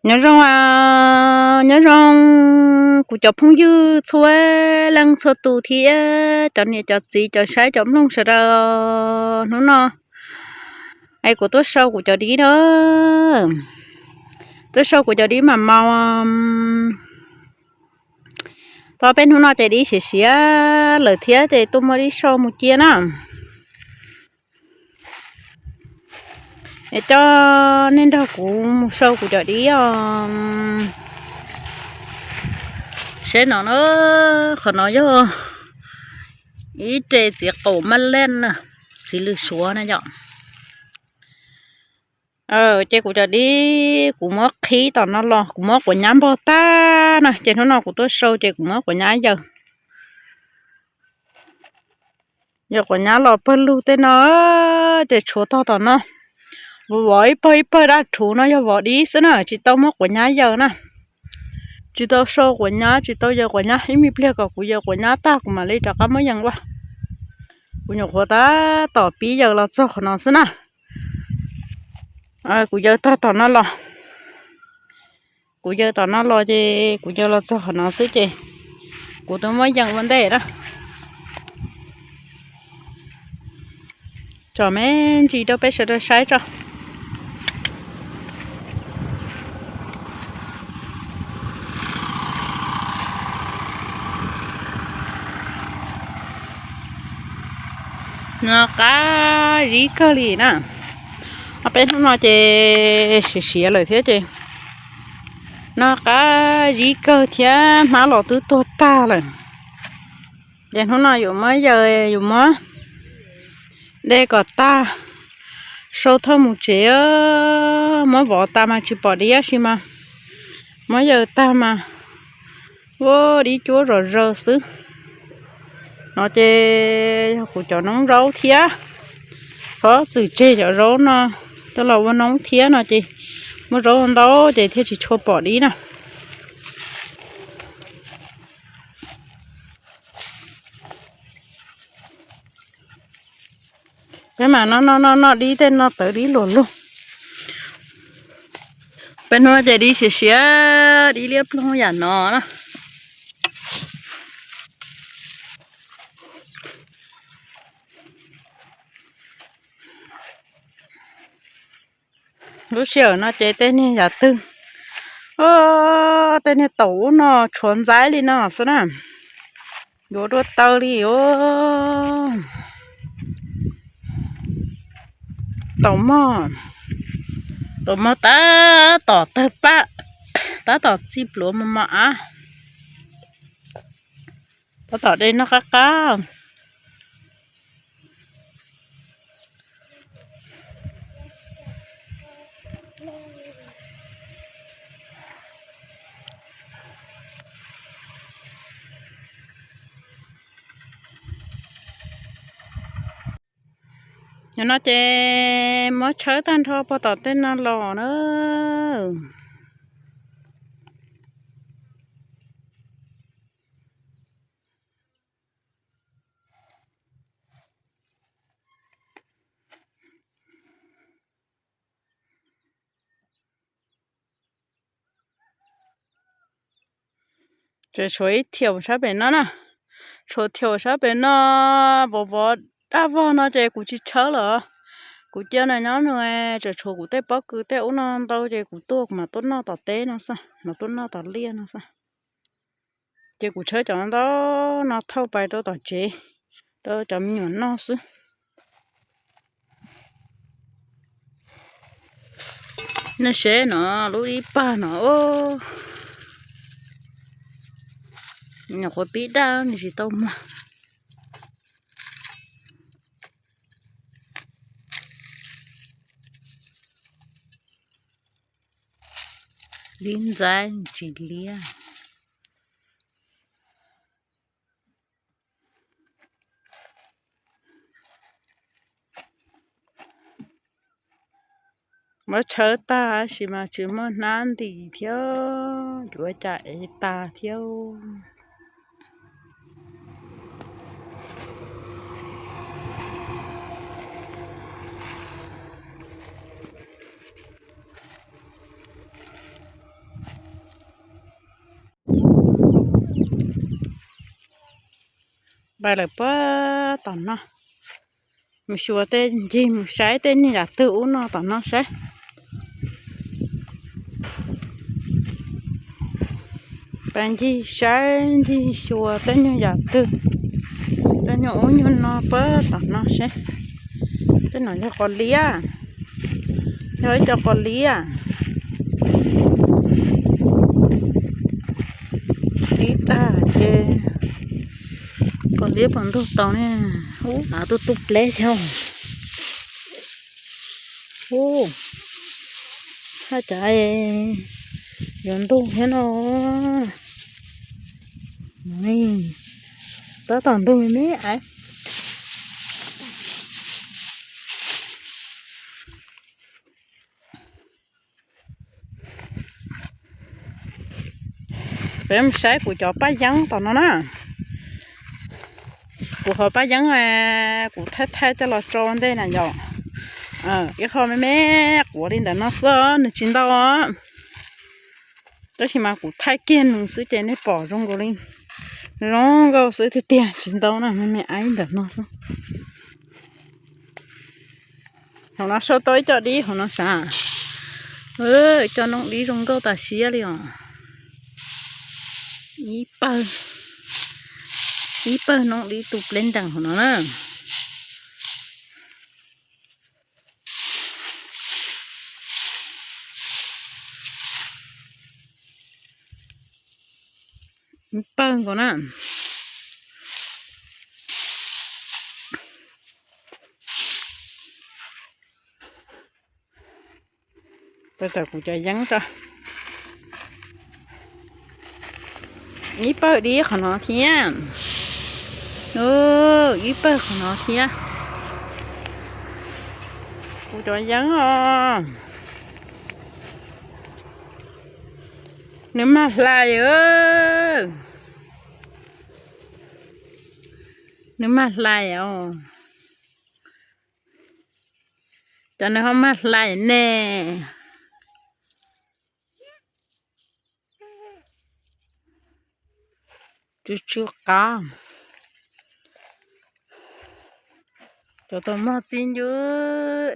Nyob zoo, nyob zoo kuv cov phooj ywg txhua leej txhua tus thiab cov niam cov txiv cov saib cov mloog sawv daws hnub no. Es kuv tuaj sau kuv cov dib na, tuaj sau kuv cov dib mam maus. Tau peb hnub no ces dib siav siav lawm thiab ces tuaj muab dib sau mus cia na. Es coj nej nrog kuv mus sau kuv cov dib os. Saib no na, qhov no yog ib re txiv qaum maj lej na, txiv lws suav na yom. Ces kuv cov dib kuv muab qhib tom no los kuv muab quav nyab npog tag na ces hnub no kuv tuaj sau ces kuv muab quav nyab yaws. Yog quav nyab los pawg lug tej no ces tshuav tog tom no. Vov ib pawg ib pawg dab rhuv no yog vov dib xwb na, tsis tau muab quav nyab yaws na. Tsis tau sau quav nyab, tsis tau yaws quav nyab, ib me pliag kom kuv yaws quav nyab tag kuv mam li rov qab muab yees ua. Kuv nyuam qhuav tab tom pib yaws los txog qhov no xwb na. Kuv yaws tag tom no los, kuv yaws tom no los ces kuv yaws los txog qhov no xwb ces kuv twb muab yees ua ntej na. Tsom me ntsis rau peb sawv daws saib tso. No qab zib kawg li na. Peb hnub no ces siav siav lawm thiab ces no qab zib kawg thiab hmab los twb tuag tag lawm. Ces hnub no yuav muab yaws, yuav muab de kom tag, sau thauj mus tsev. Muab vov tas mas tsis pom dib tab sis mas muab yaws tag mas ua dib cuab zom zaws xwb. No ces yog kuv cov noob zaub thiab, txhob txwm tseg cov zaub no coj los ua noob thiab no ces muaj zaub ntau ces thiaj tsis tshua pom dib na. Peb mas noj noj noj noj dib tej no tawv dib luag lug. Peb hnub ces dib siav siav dib liab ploog yam no na. Lub sij hawm no ces tej niag yav twg, tej niag taum ub no tshuav ntxaib li no xwb na, yuav dua taw li os. Taum mog, taum mog tab tom tawg paj, tab tom txij pluav mos mos av, tab tom de noj qab qab. Yog no ces muab tshawb tag nrho puag tom tej no los na. Ces tshuav ib thiaus sab pem no na, tshuav thiaus sab pem no, vov vov daj vog no ces kuv tsis tshawb lawm. Kuv cia nws nyob nws, tseem tshuav kuv tej pob kws tej ub no ntau ces kuv tuaj kuv mam tuaj noj tom teb no xwb, mam tuaj noj tom liaj no xwb. Ces kuv tshawb cov ntau no thauj pais rau tom tsev rau cov me nyuam noj xwb. Nej saib no, lub dib pag no, nyuam qhuav pib daj nws tsis tau muag. Dib ntxaib tsis liab. Muab tshawb tag tab sis mas tsis muaj hnab ntim thiab, yuav cas ev tas thiab. Pais lawm puag tom no, mus xyuas tej ncig mus saib tej nyuag yam twg ub no tom no saib. Pais ncig saib ncig xyuas tej nyuag yam twg, tej nyuag ub nyuag no puag tom no saib. Tej no yog qos liab, yog ib co qos liab. Dib tag ces qos liab puas ntug tau ne. Ub, av tuaj tu pleb thiab. Ub, haj cas yuav ntug thiab no. Tab tom ntug me me. Peb mus saib kuv cov paj yeeb tom no na. Kuv qhov paj yeeb kuv thaij thaij coj los tso ua ntej na yom. Ib qho me me quav li ntawm no xwb, nws tsis ntau. Tab sis mas kuv thaij kiag nws xwb ces nej pom zoo nkaus li, zoo nkauj xwb tiag tiag, tsis ntau na, me me aib ntawm no xwb. Hauv no sau tau ib co dib hauv no sav. Cov noob dib zoo nkauj tas siab li os. Ib pawg, ib pawg noob dib tu pleb nrees hauv no na. Ib pawg nkaus na. Tawm kuv cov yeeb tso. Ib pawg dib qhov no thiab. Ib pawg qhov no thiab. Kuv cov yeeb os. Nws mag hlais. Nws mag hlais os. Cov nws ho mag hlais ne. Tsw tsw qav. Cov tus mog txi ncw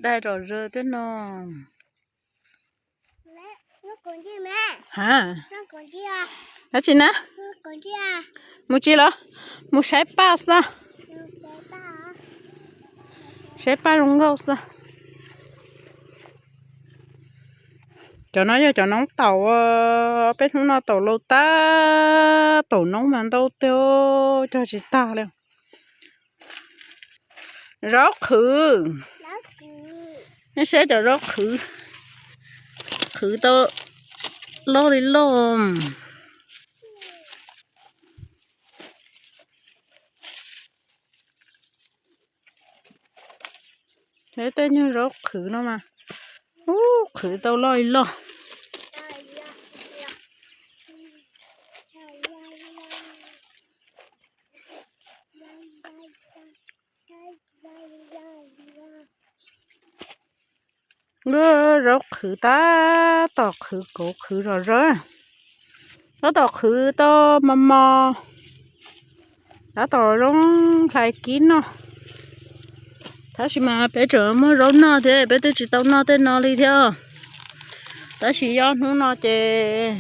dai zom zaws tej no. Ha, dab tsi na? Mus tsis los? Mus saib paj xwb. Saib paj zoo nkauj xwb. Cov no yog cov noob taum, peb hnub no taum laus tag, taum noob mas ntau tiag, cog tsis tag li. Zaub qhwv. Nej saib cov zaub qhwv, qhwv tau loj li loj. Tej nyuag zaub qhwv no mas, ub, qhwv tau loj li loj. Zaub qhwv tab tom qhwv kauv qhwv zom zaws. Tab tom qhwv tau mos mos, tab tom zoo hlais kib noj. Tab sis mas peb tseem muaj zaub noj thiab, peb twb tsis tau noj tej no li thiab. Tab sis ob hnub no ces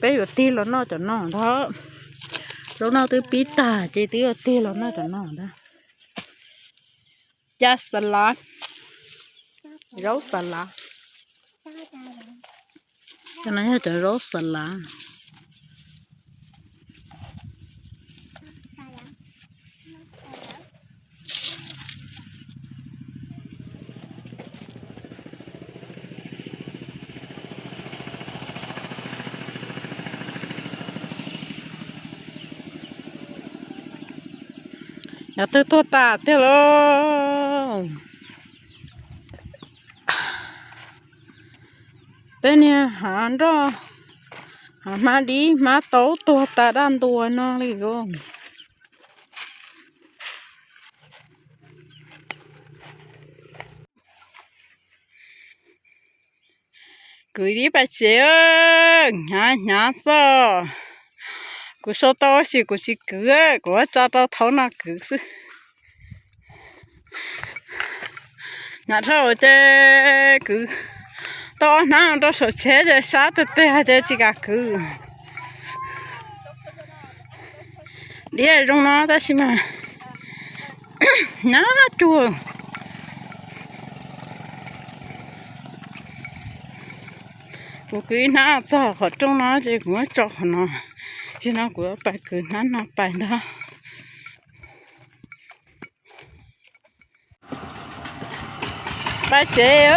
peb yuav tig los noj cov no ntag. Zaub noj twb pib tag ces twb yuav tig los noj cov no ntag. Cov xas lav, zaub xas lav. Cov no yog cov zaub xas lav. Yav twg tuag tas tiag lauj. Tej niag hav nroj, hav hmab dib hmab taub tuag tas daj ntua no li lauj. Kwv dib pais tsev, hnyav hnyav xwb. Kuv sau tau tab sis kuv tsis kwv, kuv tso rau thaum no kwv xwb. Hnyav dhau ces kwv tau ob hnab rau saum tsheb ces sab tiag tiag ces tsis kam kwv. Diav zoo no tab sis mas hnyav cuag. Kuv kwv ib hnab txog qhov rooj no ces kuv muab tso qhov no. Tsis no kuv pais kwv hnab no pais ntag. Pais tsev,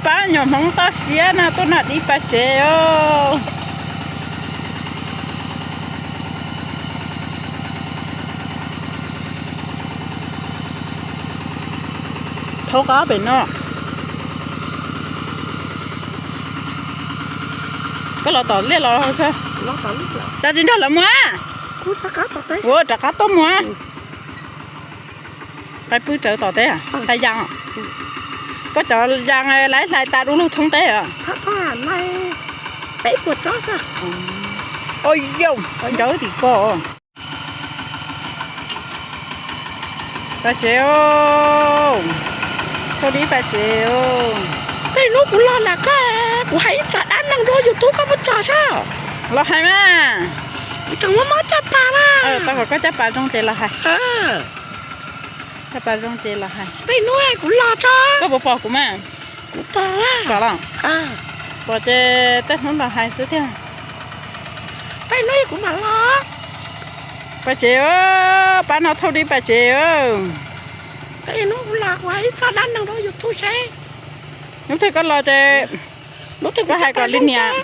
pab nyuam hmoov toj siab no tuaj noj dib pais tsev os. Thaub qab pem no. Koj los tom liaj los? Cas tsis nrog lawv mus? Ua rov qab tuaj mus. Qai pw rawv tom teb, qai ya. Koj cov ya laiv hlais tas du lug thoob teb os. Peb puas tsob xwb. Ua yau, ncaws tim ko. Pais tsev os. Thauj dib pais tsev os. Tej hnub kuv los nram koj, kuv hais ib txoj dab neeg rau YouTube koj puas tso saib? Los hais mas. Kuv tseem muab mob caj pas na. Tau kom koj caj pas zoo ces los hais. Caj pas zoo ces los hais. Tej hnub kuv los tso. Koj puas pom kuv mas? Kuv pom. Pom los? Pom ces tej hnub los hais xwb tiag. Tej hnub kuv mam los. Pais tsev, pab no thauj dib pais tsev. Tej hnub kuv los kuv hais ib txoj dab neeg rau YouTube seb. Hnub twg koj los ces koj hais kom li niam.